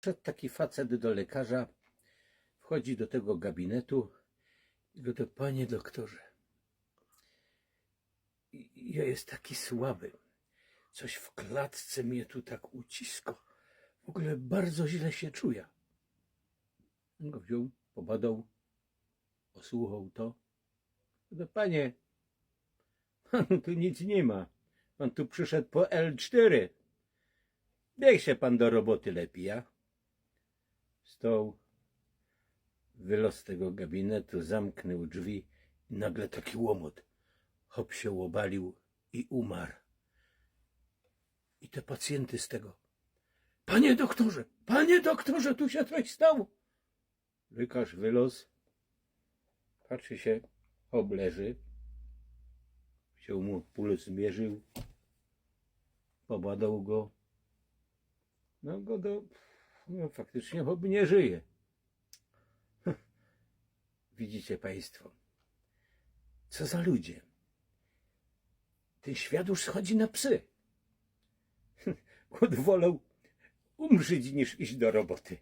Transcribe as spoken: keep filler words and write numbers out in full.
Wszedł taki facet do lekarza, wchodzi do tego gabinetu i gŏdŏ: „Panie doktorze, ja jest taki słaby. Coś w klatce mnie tu tak uciskŏ. W ogóle bardzo źle się czuję”. On go wziōn, pobadał, posłuchał to. „No panie, panu tu nic niy ma. Pan tu przyszedł po L cztery. Niech się pan do roboty lepi, ja?” Wstał, wylazł z tego gabinetu, zamknōł drzwi i nagle taki łomot. Chop się ôbalił i umarł. I te pacjynty z tego: „Panie doktorze, panie doktorze, tu się coś stało”. Lekarz wylazł, patrzy się, chop leży. Wziōn mu puls, zmierził, pobadał go. „No go do... no faktycznie chop niy żyje”. Widzicie państwo, co za ludzie. Tyn świat już schodzi na psy. Ôd woloł umrzeć niż iść do roboty.